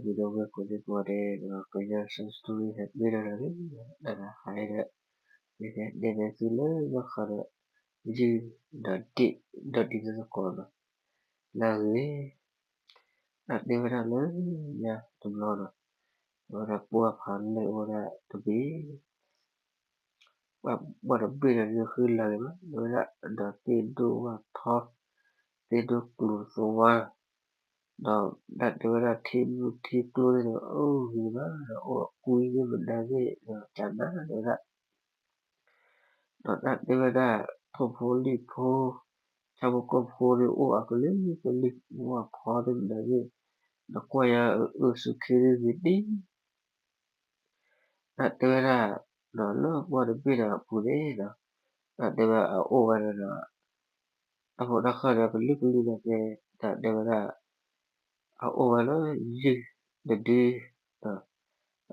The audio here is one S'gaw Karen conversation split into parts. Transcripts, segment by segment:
မ့ၢ်ဒီးဝဲကိးသ့ၣ်ကိးဂၤဒဲး ကညီ story ဟဲမ့ၢ်ဒီးလီၤလံ, ဟါအံၤဒီး ယကတဲန့ၢ်သုလၢဘၣ်ဃးဒီး ယုၢ်ဒီးဒ့ၣ် ဒီးဒံသကိးလီၤ. လၢအဂ့ၤ တၢ်တဲဝဲဒၣ်လၢညါတဘျီဒီး အဝဲဒၣ်ပှၢ်ဖးလဲၢ်အိၣ်ဝဲဒၣ်တဘ့ၣ် ပှၢ်တဘ့ၣ်ဒီး ဒုးဃုလၢာ်ဂ့ၤမး ဝဲဒၣ်ဒီးသ့ၣ်ဒိၣ်ဝၣ်ထီ သ့ၣ်ဒိၣ်ကျိၤသဝါ ဒီးတၢ်တဲဝဲဒၣ်ထံမုၢ်ထံကျိသ့ၣ်ဒီး အိၣ်ဂ့ၤမး ဒီးအိၣ်အကွံသ့ၣ်မနုၤသ့ၣ်ဒီး ကနၣ်ဝဲဒၣ် ဒီးတၢ်တဲဝဲဒၣ် ထိၣ်ဖိလံၣ်ဖိ ဆၣ်ဖိကီၢ်ဖိန့ၣ် အိၣ်အကလုာ်ကလုာ် အိၣ်အဖီသ့ၣ်မနုၤသ့ၣ် နကွၢ်ယၤအုၣ်ဆူၣ်ခ့ဒုဂ့ၤဒ် တၢ်တဲဝဲဒၣ် ဒီးလၢပှၢ်တဘ့ၣ်ဒီးအပူၤန့ၣ်ဒီး တၢ်တဲဝဲအအိၣ်ဝဲဒၣ်ဒီး တၢ်ဖိတၢ်ဃၢၤဒီးကလုာ်ကလုာ်န့ၣ်ကဲ တၢ်တဲဝဲဒၣ် အအိၣ်ဝဲလၢယုၢ်တဒု ဒီး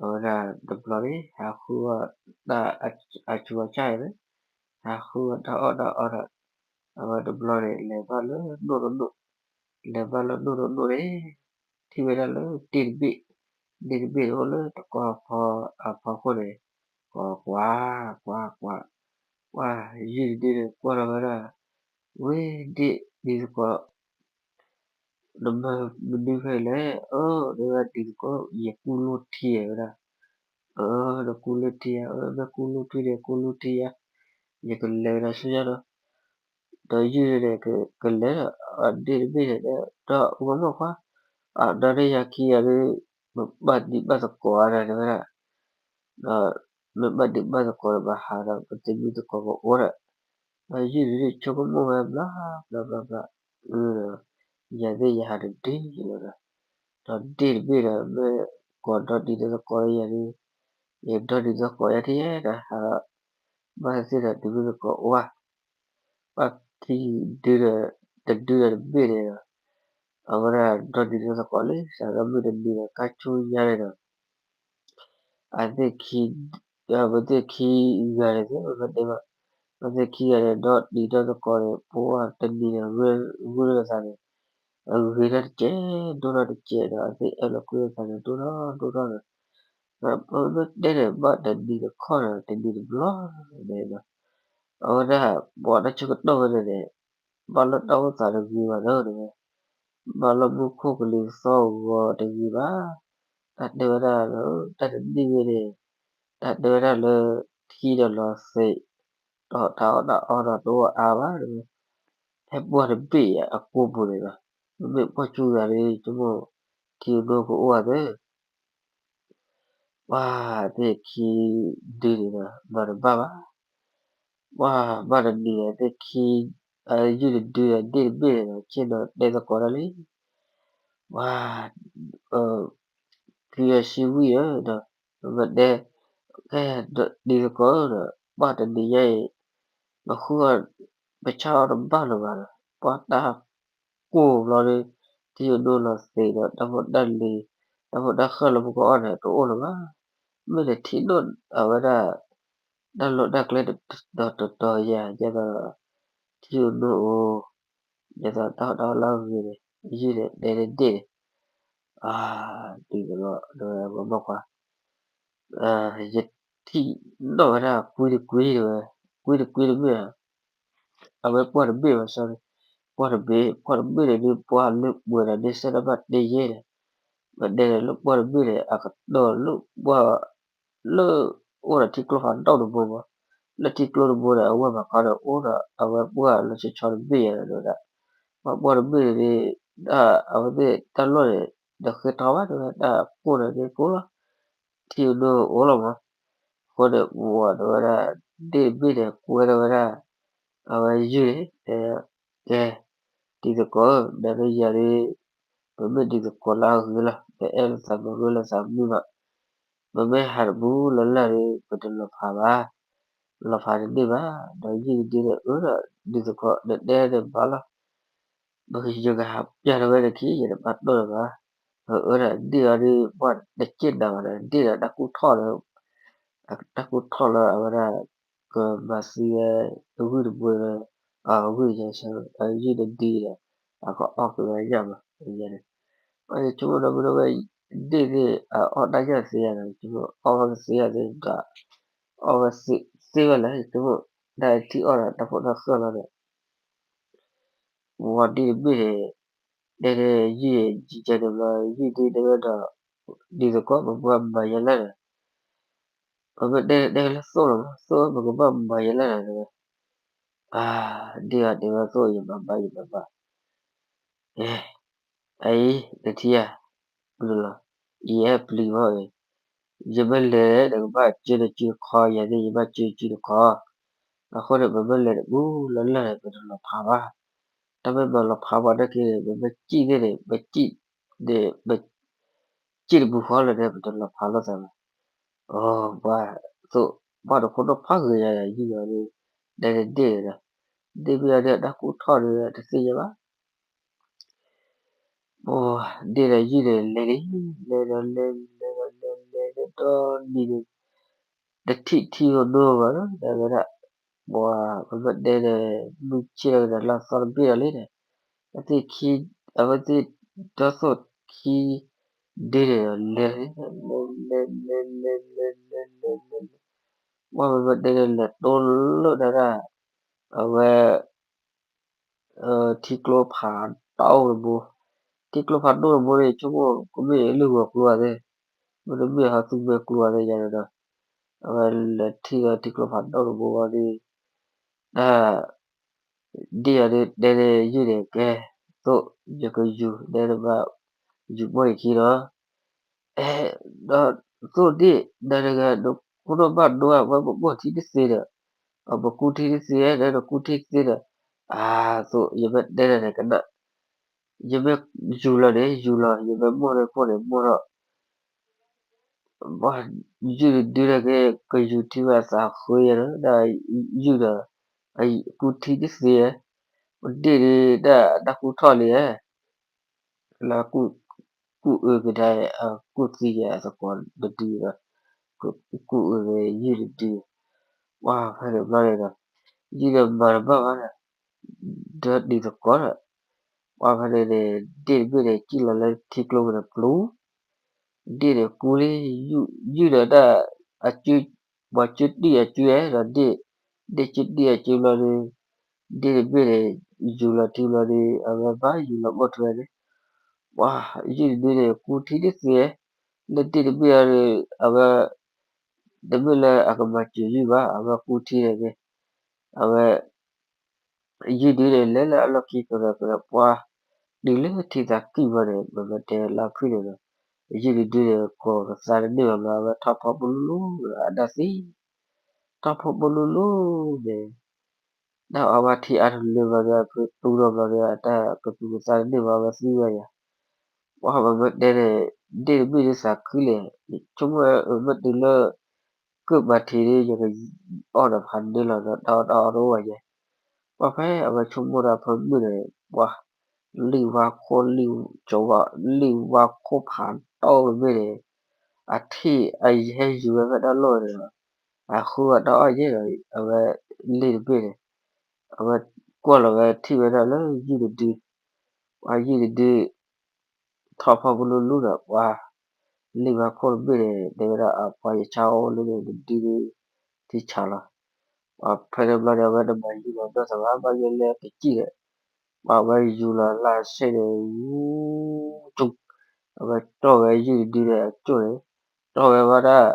အဝဲဒၣ်တဘျီန့ၣ် ဟးဃုအီၣ်တၢ်အဆူးအဆါန့ၣ် ဟးဃုအီၣ်တၢ်အီၣ်တၢ်အီဒီး အဝဲတဘျီန့ၣ် လဲၤဘၣ်လၢနိၣ်တနိၣ် လဲၤဘၣ်လၢနိၣ်တနိၣ်န့ၣ် ထံၣ်ဝဲဒၣ်လၢဒ့ၣ်တဘ့ၣ် ဒ့ၣ်တဘ့ၣ်န့ၣ်အိၣ်လၢတကီၢ်ဖီအဖီခိၣ်န့ၣ် ကိးကွၢ်ကွၢ်ကွၢ် ကွၢ်ယုၢ်တဒုန့ၣ် ကွၢ်ထီၣ်ဝဲဒၣ် ဝ့ၢ်ဒ့ၣ်ဒံသကိး နမၤမနုၤဖဲလဲၣ် အၢ တဲဝဲဒၣ်ဒံသကိး ယကူၣ်လိၣ်ထံဝဲဒၣ် အၢ နကူၣ်လိၣ်ထံဧါ အၢ မ့ၢ်ကူၣ်လိၣ်ထံန့ၣ် ကူၣ်လိၣ်ထံယါ ယကလဲၤဝဲဒၣ်ဆူညါဒီး ဒီးယုၢ်န့ၣ် ကလဲၤဒီး ဒ့ၣ်တဘ့ၣ်န့ၣ် ဒီးအဝဲမ့ၢ်ခွါ အဒီးန့ၢ်ယၤခံဂၤဒီး မ့ၢ်ဘၣ်ဒံးဘၣ်သကိးဧါဒီး တဲဝဲဒၣ် ဒီး မ့ၢ်ဘၣ်ဒံးဘၣ်သကိးဒီး ပဟးဒီး ပသမံသကိးကအိၣ်ဒီး ဒီးယုၢ်န့ၣ်ဆိကမိၣ်ဝဲဘျီဘျီဘျီဘျီ အၢ ယၤသ့ၣ်ယဟးတဒုလီၤဒီး ဒီးဒ့ၣ်တဘ့ၣ်ဒီး မ့ၢ်ကိးဒီဒံးသကိးယၤန့ၣ် ယဒီဒံးသကိးယၤထံၣ်ဒီး ဟးဒီး ဘၣ်သ့ၣ်ဒီးသမံသကိးအိၣ်ဧါ ပှၢ်ခံဒုဒီး တဒုဒီးတဘ့ၣ်န့ၣ်ဒီး အဝဲဒၣ်ဒီဒံးသကိးလံ စးထီၣ်မုၢ်တနံၤဒီး ကၢ်ဆူညါန့ၣ်ဒီး အသ့ၣ်ခံ ပသ့ၣ်ခံဂၤန့ၣ်သ့ၣ် ပတဲဘၣ် ပသ့ၣ်ခံဂၤန့ၣ် ဒီဒံးဒီသကိးန့ၣ် ပှၢ်တနံၤန့ၣ် ဂုာ်လိာ်သးန့ၣ် အဂ့ၤထီၣ်တကဲး ဒိၣ်ထီၣ်တကဲးဒီး အသ့ၣ်အဲၣ်လီၤကွံလိာ်သးန့ၣ် ဒိၣ်ထီၣ်ဒိၣ်ထီၣ်န့ၣ် ပမ့ၢ်တဲန့ၣ် ဘၣ်တနံၤတခီန့ၣ် တနံၤတဘျီန့ၣ် အဝဲဒၣ် ပှၤတၢ်ဆၢကတီၢ်ဝဲန့ၣ်န့ၣ် ဘၣ်လၢတၢ်အိၣ်သးတဂ့ၤဘၣ်ဒီး ဘၣ်လၢမူခိၣ်ကလံၤသီၣ်ဂီၤတဂ့ၤဘၣ်. တၢ်တဲဝဲဒၣ်လၢ တၢ်တနံၣ်ဝဲန့ၣ် တၢ်တဲဝဲဒၣ်လၢ ထံဒီးလီၤသ့း ဒီးတၢ်အီၣ်တၢ်အီဒီးတအိၣ်အါဘၣ် တဲဝဲ ဖဲပှၢ်တဘ့ၣ်အကိာ်ပူၤန့ၣ်လီၤ. မ့မ့ၢ်ပှၢ်ဆူညါန့ၣ် ဆိကမိၣ်ထံဒိၣ်ကအိၣ်အသး ပှၢ်သ့ၣ်ခံဒုန့ၣ်ဒီး မၤတဘၣ်ဘၣ်. ပှၢ်ဘၣ်တနံၤဒီးသ့ၣ်ခံ ယုၢ်တဒုဒီးဒ့ၣ်တဘ့ၣ်န့ၣ်ဒီး ဆ့ၣ်နီၤတဲသကိးတၢ်လံ. ပှၢ် ခံဂၤဆံဝံၣ်ဧၢဒီး ပမ့ၢ်တဲ ကဲဒ်သကိးဒီး ပှၢ်တနံၤညါအံၤ ပဃုအီၣ် ပဆါအီၣ်တဘၣ်လၢၤဘၣ်ဒီး ပှၢ်တၢ်ကိၢ်ဘျီဒီး ထံဒိၣ်လီၤသ့းဒီး တၢ်ဖိတၢ်လံၤ တၢ်ဖိတၢ်ဃၢၣ်လၢပကအီၣ်န့ၣ် တအိၣ်လၢၤဘၣ်. မ့ၢ်ဒီးထံဒိၣ်အဝဲဒၣ် တၢ်လိၣ်တၢ်ကျဲတတီၤတတီၤယၤ ဒ်သိး ထံဒိၣ်အိၣ် ဒ်သိးတၢ်ဟီၣ်တၢ်ဟီၣ်လၢအဂ့ၤန့ၣ် ယုၢ်န့ၣ်တဲန့ၢ်ဒ့ၣ်န့ၣ် အါ ဒ်သိးဒီး ဝဲမ့ၢ်ခွါ ယထံၣ်နီၣ်ဝဲဒၣ်ကွံတကွံတဝဲ ကွံတကွံတမ့ၢ် အဝဲပှၢ်တဘ့ၣ်ဘၣ်ဆၣ်န့ၣ် ပှၢ်တဘ့ၣ် ပှၢ်တဘ့ၣ်န့ၣ်ဒုး ပှၢ်လၢပှဲၤဒီးန့ၣ် စဲဒီးဘၣ်တဲယဲၢ်န့ၣ် ပတဲန့ၣ်လၢပှၢ်တဘ့ၣ်န့ၣ် အကတီၢ်လၢပှၢ် လၢအိၣ်ဒီးထံကျိဖးဒိၣ်တဘိမး လၢထံကျိတဘိန့ၣ် အဝဲဘၣ်ခီဒီးအိၣ်ဒီး အဝဲပှၢ်လၢဆီဆီတဘ့ၣ်ယဲၢ်န့ၣ်ဒီး ပှၢ်ပှၢ်တဘ့ၣ်န့ၣ်ဒုး အဝဲသ့ၣ်တၢ်လီၢ်န့ၣ် တဃ့ထီဘၣ် တဲဝဲ တၢ်ကိၢ်န့ၣ်ဒုးကိၢ်လီၤ ထံဒိၣ်အိၣ်လီၤမး အဃိန့ၣ် ပှၤတဲဝဲဒၣ် ဒ့ၣ်တဘ့ၣ်န့ၣ် ကွဲထီၣ်ဝဲဒၣ် အဝဲယုၢ်န့ၣ် တဲ ကဲ တံၤသကိးဧၢ နၤဒီးယၤဒုး ပမ့ၢ်တံၤသကိးလၢအဂ့ၤလီၤ ပအဲၣ်လိာ်သးပရ့လိာ်သးမုာ်ဘၣ် ပမ့ၢ်ဟးတပူၤလၢ်လၢ်ဒီး ပတလီၤဖးဘၣ် လီၤဖးတန့ၢ်ဘၣ် ဒီးယုၢ်တဒုန့ၣ် အၢဒီး တံၤသကိး နတဲန့ၣ်ဘၣ်လီၤ ပယကဟးပျၢ်ထီၣ်ဝဲနခံ ယတဘၣ်တိၢ်လၢၤဘၣ် အၢဒီးဒ့ၣ်အီၤဒုး ပှၢ်တက့ၢ်နၤဘၣ်ဒီး ဒ့ၣ်ဒီးတၢ်ကူၣ်ထီၣ်လၢ တၢ်ကူၣ်ထီၣ်လၢအဝဲဒၣ် ကမၤသံဝဲ တဂုၢ်တဘိလၢ အဂုၢ်ယဲဆၢ ယုၢ်တဒုဒီး အကအီၣ်က့ၤဝဲညၣ်မး ယဲန့ၣ် ယဆိကမိၣ်ဒီပုၢ်ဒီဝဲၢ် ဒ့ၣ်န့ၣ် အအီၣ်တၢ်ညၣ်သ့ယၤဒီး ယဆိကမိၣ် အီၣ်ဝဲကသ့ယၤသ့ဒီး အီၣ်ဝဲသ့ဝဲလၢ ယဆိကမိၣ် တၢ်ထံၣ်အီၣ်ဒီးတၢ်ဖိတၢ်ဃၢလီၤဒီး ဝံၤဒ့ၣ်တဘ့ၣ်န့ၣ် တဲန့ၣ်ယုၢ်န့ၣ် ယံာ်ကဲန့ၣ်ဘျီ ယုၢ်ဒ့တဲဝဲဒီး ဒ်သိးကီး ပမ့ၢ်မၤယဲလၢာ်ဒီး ပမ့ၢ်တဲတဲလၢသိၣ်လီၤမး သိၣ် ပကဘၣ်မၤယဲလၢာ်ဒီး တဲဝဲ အါ ဒ့ၣ်အီၤတဲဝဲသိၣ် ယမၤဘၣ် ယမၤဘၣ် အံၤ နထံၣ်ဧါ ပနုာ်လီၤ ယဟဲပျံၤမးအံၤ ယမ့ၢ်လဲၤ နကဘၣ်ကၢနစုတခီ ယၤန့ၣ် ယဘၣ်ကၢစုတခီ အဃိန့ၣ် ပမ့ၢ်လဲၤတပူၤလၢလၢာ်န့ၣ် ပတလီၤဖးဘၣ် တၢ်မ့ၢ်မၤလီၤဖးပှၤနာ်က့န့ၣ် ပမ့ၢ်စံၣ်န့ၣ်န့ၣ် ပစံၣ်န့ၣ် ပစံၣ်တပူၤဃီလၢာ်န့ၣ် ပတလီၤဖးလိာ်သးဘၣ် အပှၤ သိၣ် ဘၣ်တခိၣ်နူာ်ဖးဂ့ၤယၤ ယုၢ်ဒီး တဲန့ၣ်ဒ့ၣ်န့ၣ်ဒီး ဒ့ၣ်မ့ၢ်အီၤဒ့ၣ်အတၢ်ကူၣ်ထီၣ်န့ၣ် တသ့ၣ်ညါဘၣ် ပှၤ ဒ့ၣ်ဒီးယုၢ်န့ၣ်လဲၤန့ၣ် လဲၤဒီးလဲၤ လဲၤဒီးလဲၤ လဲၤဒီးနံၤန့ၣ် တထံၣ်ထံမနီဘၣ်နီၤ တဲဝဲဒၣ် ပှၤ ပမ့ၢ်တဲန့ၣ် မုၢ်ဆ့ၣ်ဒီးကဒီးလၢအသီတဘ့ၣ်ဒီးလံန့ၣ် အဝဲသ့ၣ်ခံ အဝဲသ့ၣ်ဒီသိၣ်ခံ ဒ့ၣ်န့ၣ်ဒီးလဲၤ လဲၤ လဲၤ လဲၤ လဲၤ လဲၤ လဲၤ လဲၤ ပှၤ ပမ့ၢ်တဲန့ၣ် လဲၤတိလိာ်တၢ်ဒၣ် အဝဲ ထံကျိဖးဒိၣ်တဘိ, ထံကျိဖးဒိၣ်တဘိန့ၣ် ဆိကမိၣ်ကမ့ၢ်လၢဂီၤကျိၤသ့ၣ်, မ့တမ့ၢ်ဟီသူမွဲကျိၤသ့ၣ်ယၤန့ၣ်ဒီး, အဝဲလဲၤထံၣ်ဒီးထံကျိဖးဒိၣ်တဘိဝံၤဒီး, တၢ် ဒ့ၣ်အီၤဒ့ၣ်တဲန့ၣ် ယုၢ်န့ၣ်ကဲ, သိၣ် ယကယူၤ တဲနဘၣ် ယူၤပိာ်ယခံနီၤ အဲ ဒီးသိၣ်ဒ့ၣ် နတဂၤ နခိၣ်နူာ်ဘၣ်ဒိဧါ ဝဲပမိၢ်ထံတသ့ဒီး, အပကူထံတသ့ နကူထံတသ့ဒီး, အသိၣ် ယမ့ၢ်တဲနၤန့ၣ်ကနၣ်, ယမ့ၢ်ယူၤလီၤန့ၣ် ယူၤလီၤ ယမ့ၢ်မိၢ်န့ၣ်ခိၣ်န့ၣ်မိၢ်ထီၣ် ယုၢ်တဒုန့ၣ်က့ ကယူၤထံဝဲအသးဃုယဲနီၤ ဒ်ယုၢ်ဒီး အကူထံတသ့, ပဒ့ၣ်ဒု တၢ်ကူၣ်ထီၣ်လံဧါ လၢ ကူၣ်အုးကဒါ အကူၣ်သံယဲအသကိးတဒုဒီး, ကူၣ်အုးက့ၤယုၢ်တဒု, ပှၤဖဲန့ၣ်ဘျီန့ၣ်ဒီး, ယုၢ်ဒီးမၤတဘၣ်ဘၣ်ဒီး, ဒီးတံၤသကိးဒီး, ပှၤဖဲန့ၣ်န့ၣ် ဒ့ၣ်တဘ့ၣ်န့ၣ် စံၣ်လီၤလၢထံကျိဝဲန့ၣ်ပျူၤ, ဒ့ၣ်န့ၣ်ကူလံ, ယုၢ်ဒီးတၢ် အစု ပှၤစုတံၢ်အစုဒီး ဒ့ၣ် ဒ့ၣ်စုတံၢ်အစုဘျီဒီး, ဒ့ၣ်တဘ့ၣ်န့ၣ် ယူၤလီၤထံဘျီဒီး အဝဲဘၣ်ယူၤလီၤပိာ်ထွဲန့ၣ်, ပှၤ ယုၢ်တဒုန့ၣ် ကူထံတသ့, လၢဒ့ၣ်တဘ့ၣ်အံၤဒီး အဝဲ တမ့ၢ်လၢအကမၤစၢၤယုၢ်ဘၣ် အဝဲကူထံန့ၣ်က့ၤ, အဝဲ ယုၢ်ဒုန့ၣ် လဲၤလၢအလီၢ်ခံကရၢကရၢ ပှၤ တုၤလၢထံသးကံၢ်ဘၣ်န့ၣ် ပမ့ၢ်တဲလၢဖုၣ်န့ၣ်ဒီး, ယုၢ်တဒုန့ၣ် ကိးကသါတန့ၢ်ဘၣ်ဘျီ အဝဲထီၣ်ဖီပူၤလူၤလူၤဒီးအတၢ်သံ, ထီၣ်ဖီပူၤလူၤလူၤန့ၣ်, တၢ်အီၣ်ဘၣ်ထံအါတလၢဘျီဒီး အဖုတူၢ်ထီၣ်ဘျီဒီး အတၢ်ကသူၣ်ကသါတန့ၢ်ဘၣ် အဝဲသံဝဲယၤ ပှၤမ့ၢ်တဲန့ၣ် ဒ့ၣ်တဘ့ၣ်ဒ်သးခုလဲၣ်, ဆိကမိၣ်ဝဲမ့ၢ်တုၤလၢ ကၢၣ်ပာ်ထံးဒီး ယကအီၣ်ဒီးဖးန့ၢ်လီၤဒီး တၢ်အီၣ်တၢ်အီတအိၣ်ဝဲယဲ, ပှၤဖဲအဝဲဆိကမိၣ်ဒီးဖဲမုၢ်န့ၣ် ပှၤ လံာ်ဝါခိၣ်လံာ်ကဝီၤ လံာ်ဝါခိၣ်ဖးဒိၣ်တဘ့ၣ်န့ၣ် အထံၣ်အဟဲယူၤဝဲဖဲတၢ်လီၢ်န့ၣ်ဒီး အဃုအတၢ်အီၣ်ယဲဒီး အဝဲလံာ်တဘ့ၣ်န့ၣ် အဝဲကွၢ်လီၤဝဲထံၣ်ဝဲဒၣ်လၢယုၢ်တဒု, ပှၤယုၢ်တဒု ထီၣ်ဖီပူၤလူၤလူၤဒီး ပှၤ လံာ်ဝါခိၣ်တဘ့ၣ်န့ၣ် တဲဝဲဒၣ်အပှၤယဆါအိၣ်လၢန့ၣ်တဒုဒီး ထံဆးလီၤ, ပှၤဖဲန့ၣ်ဘျီန့ၣ် အဝဲတမၤယူၤလီၤဒီသးဘၣ် ဘၣ်ယိၣ်လၢကစံၣ်ဒီး ပှၤဝဲယူၤလီၤလၢစ့ၢ်န့ၣ် ဝူ အဝဲတီၢ်ဝဲယုၢ်တဒုန့ၣ်အကၠိၣ်န့ၣ်, တီၢ်ဝဲဘၣ်ဒၣ်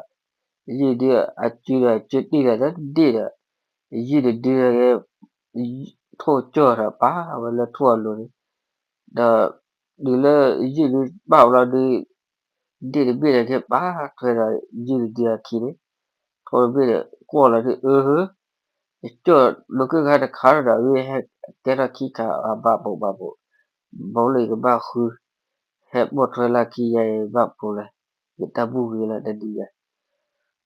ယုၢ်တဒုအစုဒီးအစုတံၢ်ဒီးတဒ့ၣ်ဒီး ယုၢ်တဒုန့ၣ် ထိၣ်ကၠိၣ်ဒီး ပာ်ဝဲလၢထိၣ်အလိၤန့ၣ်, ဒီးတုၤလၢယုၢ်တဒုပာ်ဘျီဒု ဒ့ၣ်တဘ့ၣ်န့ၣ်က့ၤပာ်ထွဲဒီးယုၢ်တဒုအခံန့ၣ်, ထိၣ်တဘ့ၣ်န့ၣ် ကွၢ်လီၤဒု အၢ ကၠိၣ်မုၢ်ကၢၢ်ခါတခါဒီး ဝံဟဲကဲထီၣ်ခံခါ အဘၣ်ပိာ်ဘၣ်ပိာ်, ဘီလၢကဘၣ်ဃု ဟဲပိာ်ထွဲလၢခံယဲအံၤဘၣ်ပိာ်လဲၣ်, ယတၢ်ဘူၣ်ဂ့ၤလၢတဒုယဲ,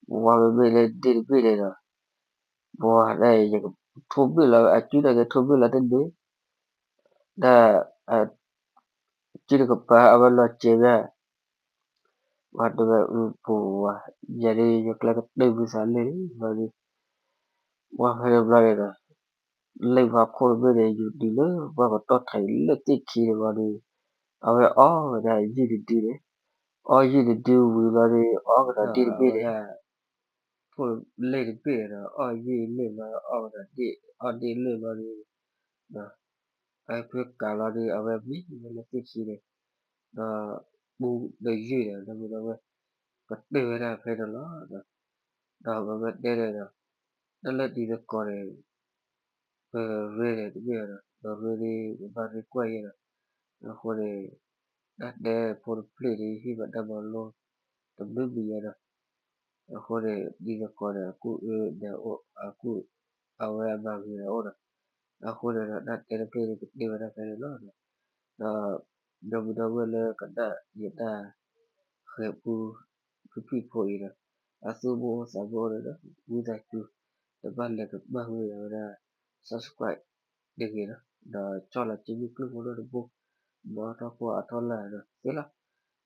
ပှၤမ့မ့ၢ်လၢဒ့ၣ်တဘ့ၣ်န့ၣ်ဒီး ပှၤဒ်အံၤ ယကထိၣ်ဘ့ၣ်လီၤ အစုန့ၣ်က့ၤထိၣ်ဘ့ၣ်လီၤတန့ၢ်, ဒ် စုတကပၤအဝဲလီၤစဲၤမ့ၢ် ပှၤတဝဲအူပူၤဝဲ, ယၤဒ်ယကျဲကတၢၢ်မုၢ်သးလၢန့ၣ် ဘျီဒု ပှၤဖဲန့ၣ်ဘျီန့ၣ်ဒီး လံာ်ဝါခိၣ်တဘ့ၣ်န့ၣ် ယူၤတုၤလၢပှၤကတီၢ်ထံးလၢသ့ၣ်ခံန့ၣ်ဘျီဒု အဝဲအီၣ်ဝဲဒၣ်ယုၢ်တဒုန့ၣ်, အီၣ်ယံာ်တဒုဝံၤဘျီဒီး အီၣ်ကဒီးဒ့ၣ်တဘ့ၣ်ဒီး ဖိလ့ၣ်တဘ့ၣ်ဒီး အီၣ်ယံာ်လ့ၣ်ဘျီ အီၣ်ကဒီးဒ့ၣ် အီၣ်ဒ့ၣ်လ့ၣ်ဘျီဒီး အဖုကးလီၤဒီး အဝဲမံဝဲလၢသ့ၣ်ခံန့ၣ် ဒီးပူတယုၢ်ဒီး ဒီပုၢ်ဒီဝဲၢ် ကတၢၢ်ဝဲဒၣ်ဖဲန့ၣ်လီၤ. ဒီးပမ့ၢ်တဲန့ၣ်ဒီး တၢ်လၢတံၤသကိးန့ၣ် ပရ့န့ၣ်တမ့ၢ်ဒီး ပရ့ဒ်ပဘၣ်ရ့ကွၢ်ယဲဒီး အဃိန့ၣ် တၢ်တဲဖိတဖျၢၣ်ဒီး ဟ့ၣ်ဘၣ်တၢ်မၤလိ တမုာ်မံၤယဲဒီး အဃိန့ၣ် တံၤသကိးန့ၣ် အကူၣ်အၢဒီးအိၣ် အကူၣ် အဝဲအမၤဂ့ၤဒီးအိၣ်ဒီး အဃိန့ၣ်ဒီး တၢ်တဲတဖျၢၣ်န့ၣ် ကတၢၢ်ဝဲဒၣ်ဖဲန့ၣ်လီၤ. ဒီး ဒီပုၢ်ဒီဝဲၢ်လၢကနၣ်ယတၢ်ဃဲၤပူ ဖုဖံၣ်ဖိအံၤဒီး အသူၣ်မ့ၢ်အိၣ်သးမ့ၢ်အိၣ်ဒီး ဝံသးစူၤ တဘၣ်လဲၤကမၣ်ဝဲဒၣ် subscribe တဂ့ၤဒီး ဒီးဆီၣ်လီၤစုမုၢ်ကျိၣ်ဖိဒီးတဘိ မ်အထီၣ်ဖိအထီၣ်လၢ်ဒီးသ့လီၤ.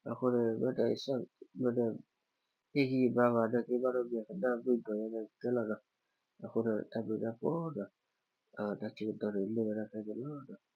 အဃိန့ၣ် မ့ၢ်ဒီး မ့ၢ်ဒီး ဟ့ၣ်ဂံၢ်ဘါမၤနၢၤက့ၤဘၣ်ဒီး မ့ၢ်ကနၣ်မုာ်ဒိးယဲဒီးကဲလီၤဒီး အဃိန့ၣ် တၢ်ဘျုးတၢ်ဖှိၣ်ဒီး တၢ်ဆၢကတီၢ်န့ၣ် လၢာ်ဝဲဒၣ်ဖဲန့ၣ်လီၤ.